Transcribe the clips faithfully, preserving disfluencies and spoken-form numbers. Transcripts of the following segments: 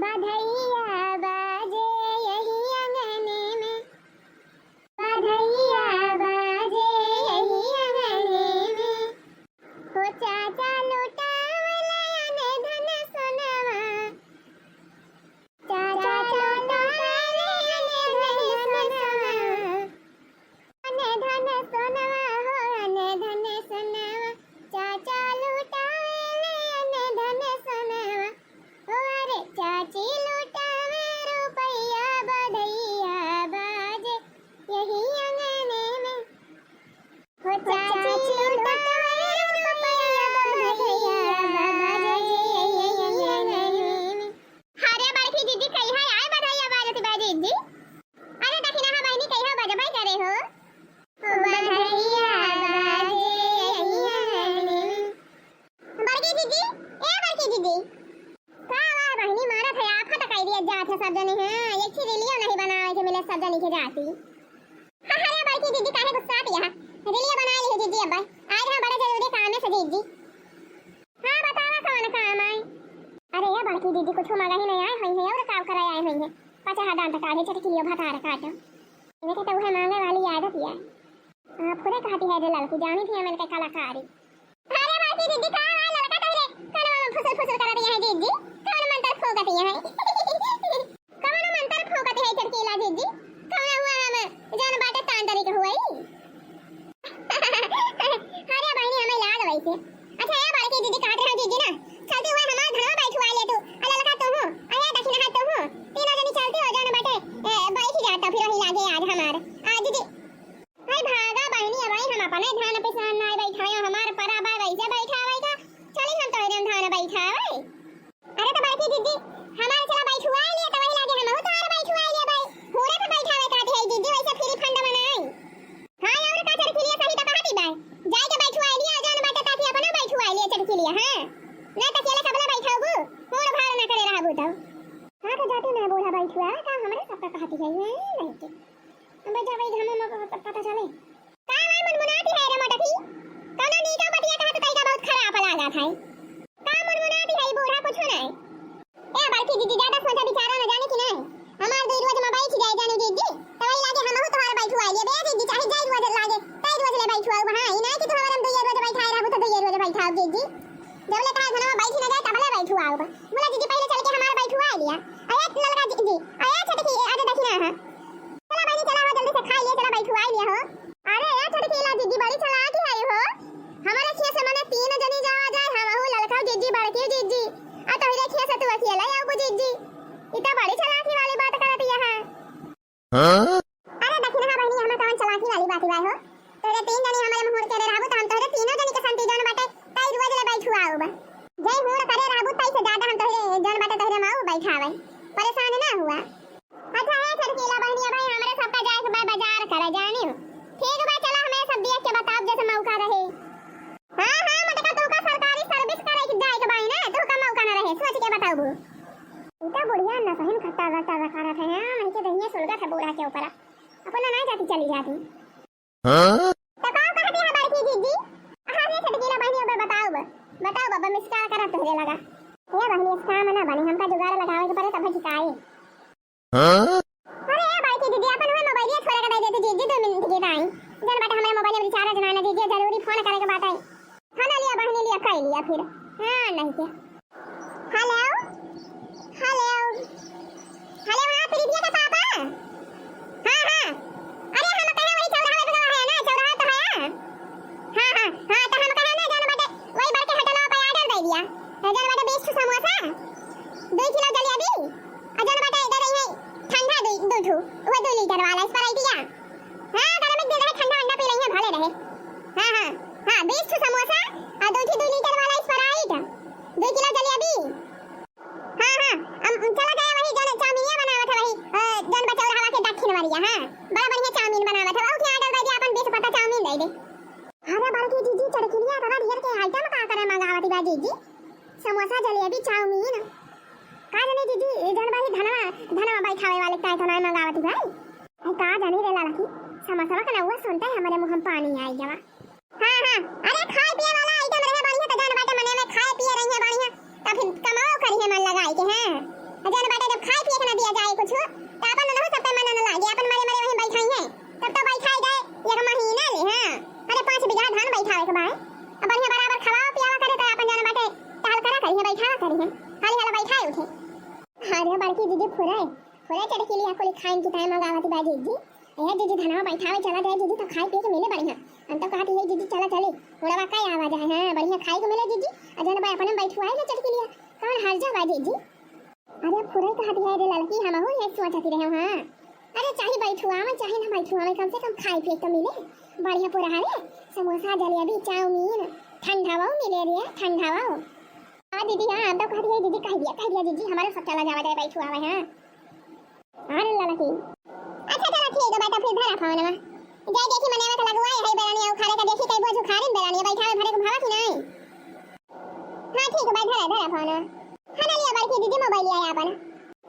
बधइया बाजे यही अंगने में, बधइया बाजे यही अंगने में, हो चाचा लुटावले अन धन सोनवा, चाचा लुटावले अन धन सोनवा, अन धन सोनवा हो, अन धन सोनवा, चाचा लुटावले अन धन सोनवा। ओ अरे चाची लुटावे रुपया बधइया बाजे यही अंगने में। हो चाची लुटावे रुपया बधइया बाजे यही अंगने में। अरे बड़की दीदी कहिया आए बधइया बाजत बा दीदी? अरे दखिनहा बहिनी कहिया बजबे करे हो। बधइया बाजे यही अंगने में। बड़की दीदी, ए बड़की दीदी। का हुआ बहिनी, मारत है आफत कई दिया जात है सब जने, हाँ, एक ही रीलियो नहीं बनावे के मिले सब जने के जाती। हाँ, अरे बड़की दीदी काहे गुस्सात है? रीलियो बना ली दीदी अब। आज हम बड़े जरूरी काम है से दीदी। हाँ, बतावा कौन काम आए? अरे ये बड़की दीदी कुछ मांगा ही नहीं आए हुई है और काम कराए आए हुई है। पचाहा दांत काढ़े चटकिलियो भतार काटो। इनके तो वह मांगे वाली आदत है। हाँ, फुरे कहती है रे ललकी, जानी थी हम इनके कलाकारी। अरे बड़की दीदी, का है ललका तोहरे कनवा में फुसुर फुसुर करत है दीदी? कौन मंत्र फूकत है? कौन मंत्र फूकत है चटकीला दीदी? कौन हुआ हम जौन बाटे तांत्रिक हुआ ही? अरे बहिनी, हमें लाग वैसे। अच्छा, ये बड़की दीदी कहत रहे दीदी ना, चलती हुए हमार धनवा बैठवा ले तू, आ ललका तू हूँ, आ ये दखिनहा तू हूँ, तीनों जनी चलती हो जौन बाटे, ए, बैठ जाता फिर वही लागे आज हमार। आ दीदी, अरे भागा बहिनी, अब हम अपने धान पिसान नाय बैठायो, हमार परा बा वैसे बैठावे का, चली हम तोहरे धान बैठावे। अरे तो बड़की दीदी, हमार चला बैठुआ लिया तो वही लागे हमहू तोहार बैठुआ लिया भाई। होरे तो बैठावे कहती है दीदी, वैसे फ्री फंड बनाई। हाँ और का चरखिलिया सही तो कहती बा, जाए के बैठुआ लिया जौन बाटे ताकि अपना बैठुआ लिया चरखिलिया, हाँ। ना तो अकेले कबला बैठाबू, होड़ भाड़ ना करे रहबू तो। हाँ तो जाते ना बोला बैठुआ, का हमरे सबका कहती है, ये नहीं के। अब जब ई घमंड में प-, पता चले। का हुआ मुनमुनाती है रे मोटकी? कौनो नीका बतिया कहत तई का बहुत खराब लागत है। का मुनमुनाती है बूढ़ा कुछ नहीं। ए बड़की दीदी ज्यादा सोचा विचारा न जाने कि नहीं। हमार दुई रोज में बैठ जाए जाने दीदी। तो वही लागे हमहू तोहार बैठुआ लिए। बे दीदी चाहे जाए रोज लागे, तई रोज ले बैठुआ। हाँ, ई नहीं कि तू हमारे हम दुई रोज बैठाए रहबू तो दुई रोज बैठाओ दीदी। जब ले तहार घनवा बैठ न जाए तब ले बैठुआ। बोला दीदी पहले चल के हमार बैठुआ लिया। अरे ललका दीदी, अरे छोटकी, अरे देखी ना, हाँ। चला बहिनी, चला हो, जल्दी से खाई ले, चला बैठुआई ले हो। अरे ए छोटकीला दीदी बड़ी चालाक है हो। हमारे खेत से मने तीन जनी जावा जाए, हम हो ललका दीदी, बड़की दीदी, आ तोहरे खेत से तू अकेला आऊ दीदी। ई तो बड़ी चालाकी वाली बात करत है। हाँ? अरे दखिनहा बहिनी, हमें कौन चालाकी वाली बात बा हो? तोहरे तीन जनी हमारे मुहूर के रहबू तो हम तोहरे तीनों जनी के संती जौन बाटे ताई रोज ले बैठुआउब। जय हूड़ करे रहबू ताई से ज्यादा हम तोहरे जौन बाटे तोहरे माऊ बैठावे। परेशान ना हुआ। अच्छा है छोटकीला बहिनी, भाई हमरे सबका जाए के बा बाजार करे जानी। ठीक बा, चला हमें सब देख के बताब जैसे मौका रहे। हाँ, हाँ, मटका तोहका सरकारी सर्विस करे के जाए के बा ना, तोहका मौका ना रहे, सोच के बताबू। ई तो बुढ़िया ना सही में खट्टा रट्टा करत है, हाँ, नहीं के दहिया सुलगत है बूढ़ा के ऊपर। अपना ना जाती चली जाती। हाँ? तो का कहती है बड़की जीजी? हाँ रे छोटकीला बहिनी, अब बताओ ब-, बताओ बाबा, मिस का करत तोहरे लगा। ए बहिनी, इस काम ना बने, हमका जुगाड़ लगावे के पड़े तब झिकाए। हाँ? अरे ए बड़की दीदी, अपन हुए मोबाइलिया छोड़ा के दे दे तू जीजी, दो मिनट के टाइम। जन बाटे हमरे मोबाइल में रिचार्ज ना, ना जीजी, जरूरी फोन करे के बाटे। खाना लिया बहिनी, लिया कई लिया फिर। हाँ, नहीं के। हेलो, हेलो, हेलो, हाँ, प्रीतिया के पापा? हाँ, हाँ। अरे, हम कहे वही चौराहा पे है ना, चौराहा तो है। हाँ, हाँ, हाँ, तो हम कहे ना, जौन बाटे, वही बड़के होटलवा पे ऑर्डर दे दिया। जौन बाटे बीस ठो समोसा, दो किलो जलेबी, और जौन बाटे इधर ही है ठंडा दो, दो ठो, वो दो लीटर वाला Sprite या। हाँ, गर्मी के दिन रहे, ठंडा वंडा पी लेंगे, भले रहे। हाँ, हाँ, हाँ, बीस ठो समोसा और दो ठो दो लीटर वाला Sprite, दो किलो जलेबी। हाँ, हाँ, हम चला गया वही जौन चाउमीनिया बनावत है वही, अ, जौन बचौरा हवा के दक्षिण वरिया, हाँ, बड़ा बढ़िया चाउमीन बनावत है, वहू के ऑर्डर दे दे, अपन बीस पत्ता चाउमीन दे दे। अरे बड़की जीजी, चरकिलिया इतना ढेर के आइटम का करे मंगावती बा जीजी? समोसा, जलेबी, चाउमीन। का जाने जीजी, ई जौन बा ही धनवा, धनवा बैठावे वाले का इतना मंगावती भाई? अरे का जाने रे ललकी, समोसवा का नाउआ सुनते ही हमरे मुँह में पानी आई गवा। हाँ, हाँ, अरे खाए पिए वाला आइटम रहे बढ़िया तो जौन बाटे मने में खाए पिए रही है बढ़िया, तब फिर कमाओ करी है मन लगाई के, हाँ। जौन बाटे उठे। अरे बड़की दीदी फुरे, फुरे चटकीलिया कुली खाइन की ताई मगावती बा जीजी। ए जीजी धनवा बैठावे चला जाए जीजी, तो खाए पिए के मिले बढ़िया। हम तो कहती है जीजी चला चली, उड़वा का आवाज है, हाँ बढ़िया खाए के मिले जीजी। अजन बा अपने बैठुआए ले चटकीलिया, कौन हर्जा बा जीजी? अरे फुरे कहती है रे ललकी, हमहू ये सोचती रहे हाँ। अरे चाहे बैठुआवे चाहे ना बैठुआवे, कम से कम खाए पिए तो मिले। बढ़िया पुरहरे, समोसा जलेबी चाउमीन ठंडावा मिले रे ठंडावा। हाँ दीदी हाँ, हम तो कहती है दीदी कह दिया कह दिया दीदी, हमारे सब चला जावा जाए बैठुआवे हाँ। अरे ललकी। अच्छा चला ठीक है बेटा, फिर धरा फोनवा। जाए देखी मनेवा के लगवा है बेरानिया उखाड़े का, देखी कई बोझ उखाड़ी बेरानिया बैठावे भरे को भावा कि नहीं। हाँ ठीक है भाई, धरा धरा फोन। हाँ ना लिया बड़की दीदी मोबाइल लिया अपन।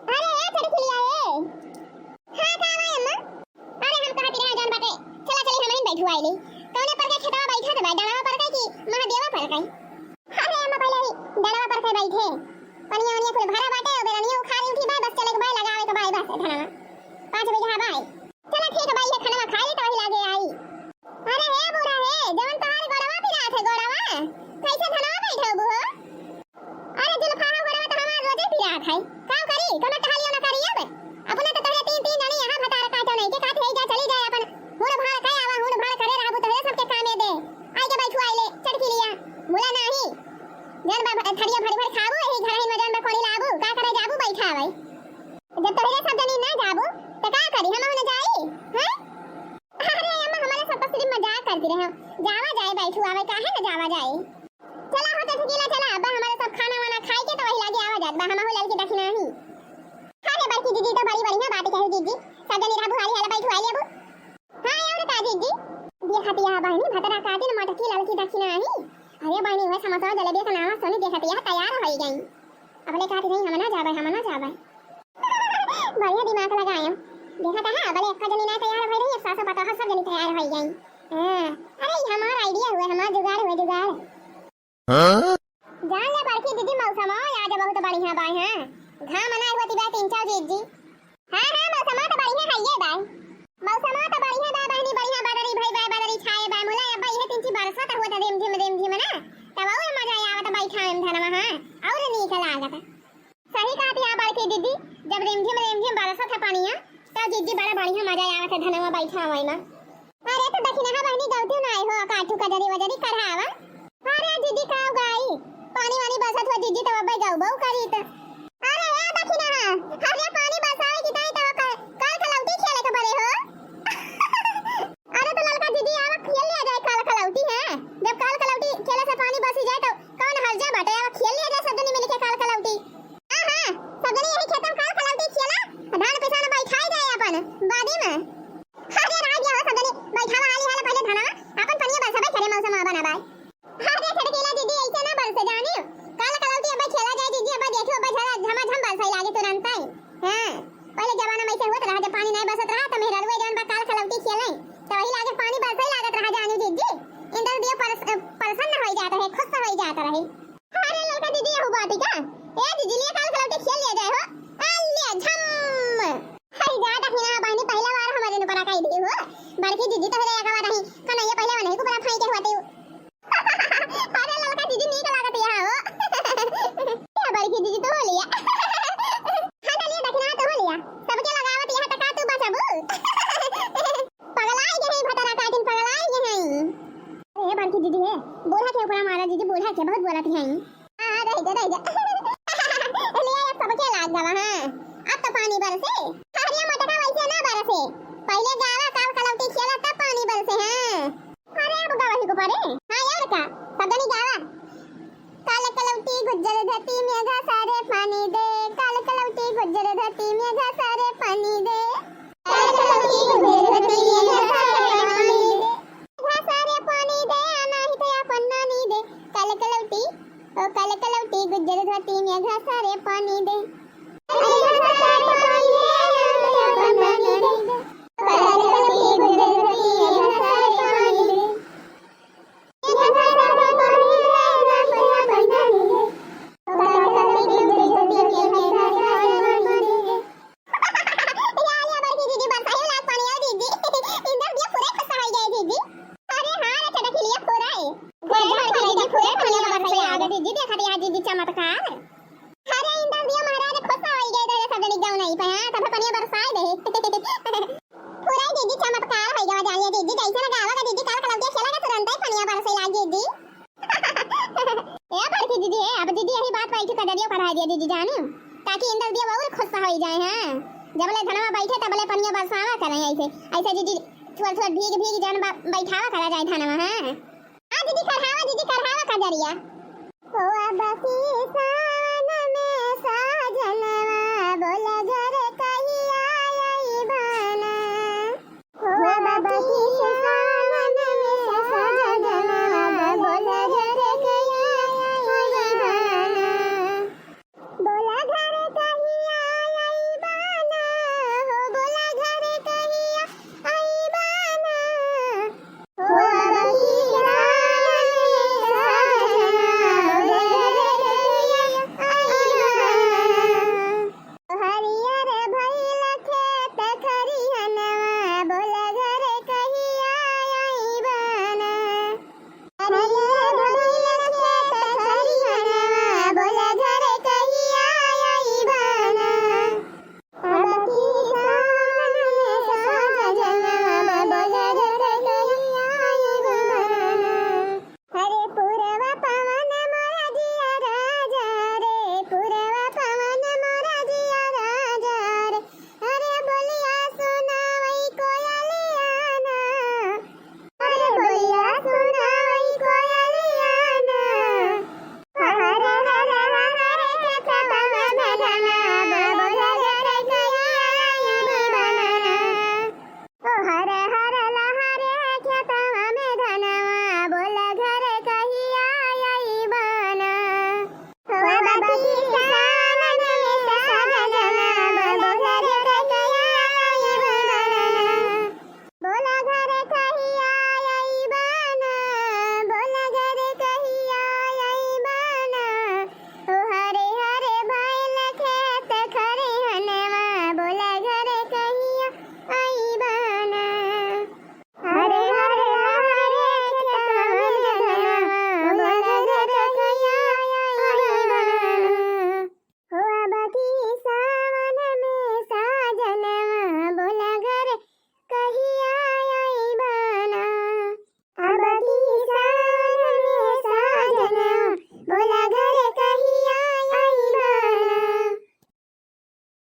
अरे ए चटकीलिया ए। हाँ का भाई अम्मा? अरे हम कहत रहे जौन बाटे, चला चली हमहिन बैठुआई ली। कौने पर के खेतवा बैठा त भाई, डालवा पर के कि महादेवा पर के? अरे अम्मा पहले ही डालवा पर के बैठे, पनिया वनिया कुल भरा बाटे, ओबे रनिया उखाड़ी उठी भाई, बस चले के भाई लगावे के भाई, बस धनवा पाँच बीघा भाई। चला ठीक है भाई, ये खाना खा ले तो वही लागे आई। अरे हे बूढ़ा हे, जवन तोहार गोड़वा पिरात है, गोड़वा, कैसे धनवा बैठे हो? अरे जुल्फा हो गोड़वा तो हमार रोजे पिरात है, का करी, कमर टहलियो न करी अब। अपना तो तहरे तीन तीन जनी यहाँ भतार काटो नहीं के काट है, जा चली जाए अपन, हुड़ भाड़ कहे आवा, हुड़ भाड़ करे रहबू तहरे सबके कामे दे। आई के बैठू आइले चटकीलिया, भूला नाही। जन बा थरिया भरी भरी खाबू, यही घर ही में जन बा कोड़ी लाबू, का करे जाबू बैठा भाई। जब तोहरे सब जनी ना जाबू, त का करी, हम न जाई, हैं? अरे अम्मा, हमारे सब तो सिर्फ मजाक करती रहे, जावा जाए, बैठू आवे, काहे न जावा जाए? चला हो चटकीला, चला, अब हमारे सब खाना वाना खाई के तो वही लागे आवा जात बा, हम हो ललकी दखिना ही। अरे बड़की दीदी तो बड़ी बढ़िया बात कही दीदी, सब जनी रहबू हाली हाला बैठू आई लेबू। हाँ और का दीदी? देखत यह बहनी भतरा काटिन मटकी ललकी दखिना ही। अरे बहनी वह समोसा जलेबी का नाम सुनी देखत यह तैयार हो गई। अबले कहत रही हम ना जाबे, हम ना जाबे। बढ़िया दिमाग लगाए। देखत है अबले एक जनी ना तैयार हो रही, सासो पतोह सब जनी तैयार हो गई। हाँ, अरे ये हमार आइडिया हुए, हमार जुगाड़ हुए, जुगाड़। हाँ? जान ले बड़की दीदी मौसम आज बहुत बढ़िया बा, हाँ। घाम ना हुआ तिबा तीन चार दीदी। हाँ हाँ मौसम तो बढ़िया है ये बा। मौसम तो बढ़िया बा बहनी, बढ़िया बदरी भई बा, बदरी छाए बा, मुला अब ये तीन चार बरसा तो हुआ रिम झिम रिम झिम ना, तब और मजा आवत बैठा हम धनवा, हाँ, और नीक लागत। सही कहत या बड़की दीदी, जब रिमझिम रिमझिम बरसत है पनिया, तब जीजी बड़ा बढ़िया मजा आवत है धनवा बैठा हुआ में। अरे तो दखिनहा बहनी गलती ना हो, काठू कजरी वजरी कढ़ावा। अरे जीजी का गाई, पानी वानी बरसत हुआ जीजी तब अब्बे गऊ बऊ करी त। अरे ए दखिनहा, अरे पानी बरसावे की ताई तब क-, काल कलौटी खेले के पड़े हो। अरे तो ललका जीजी आवा खेल लिया जाए काल कलौटी है, जब काल कलौटी खेले से पानी बसी जाए तो कौन हर्जा बाटे, आवा खेल लिया जाए सब जनी मिलके काल कलौटी। हाँ, हाँ, सब जने यही खेत में काल कलौटी खेला, धान पिसान बैठाई जाए अपन, बादी में। अरे रह गया हो सब जने, बैठावा हाली हाल पहले धनवा, अपन पनिया बरसबे करे मौसम बना बाय। अरे छटकीला दीदी, ऐसे ना बरसे जानी, काल कलौटी अब खेला जाए दीदी, अब देखो अब झरा झमाझम बरसे लागे तुरंत ही। हाँ, पहले जमाना में ऐसे होत रहा, जब पानी नहीं बसत रहा तो मेहररुए जौन बा काल कलौटी खेले, तो वही लागे पानी बरसे लागत रहा जानी दीदी, इंद्र देव परस-, प्रसन्न हो जात रहे, खुश हो जात रहे। अरे ललका दीदी, यहू बाटी का? ए दीदी, लिए काल कलौटी खेल लिया जाए हो। आ, लिया, झम। हई जा, दखिना बहनी, पहला बार हमारे ऊपर कह दी हो। बड़की दीदी तो है, एक बार नहीं, कन्हैया पहले वही को बड़ा फाई के हुआ थे। अरे ललका दीदी, नीक लागत यहाँ हो। या बड़की दीदी तो हो लिया। हाँ, तो लिया, दखिना तो हो लिया। सबके लगावत यहाँ तक तू बचाबू। पगलाई गए हैं भतरा काटिन, पगलाई गए हैं। अरे बड़की दीदी है, बूढ़ा के ऊपर मारा दीदी, बूढ़ा के बहुत बोलत हैं। हाँ, रह जा, रह जा। ले अब सबके लाग गवा, हाँ। अब तो पानी बरसे। अरे मोटका वैसे ना बरसे। पहले गावा काल कलौटी खेला तब पानी बरसे, हाँ। अरे अब गवा ही को पड़े। हाँ यार का, सब जनी गावा। काल कलौटी गुजर धरती में घासा रे पानी दे, काल कलौटी गुजर धरती में घासा रे पानी दे। काल कलौटी गुजर धरती में घासा रे पानी दे। घासा रे पानी दे, आना ही तो अपन नानी दे। काल कलौटी, ओ काल कलौटी गुजर धरती में घासा रे पानी दे। अरे घासा रे पानी दे। ताकि इंद्र देव और खुश होइ जाए हैं। जबले धनवा बैठे तबले पनिया बरसावा करें ऐसे, ऐसे जीजी थोड़ थोड़ भीग भीग जन बा-, बैठावा करा जाए धनवा, हैं? हाँ जीजी, कढ़ावा जीजी, कढ़ावा कजरिया। हो अब शीशा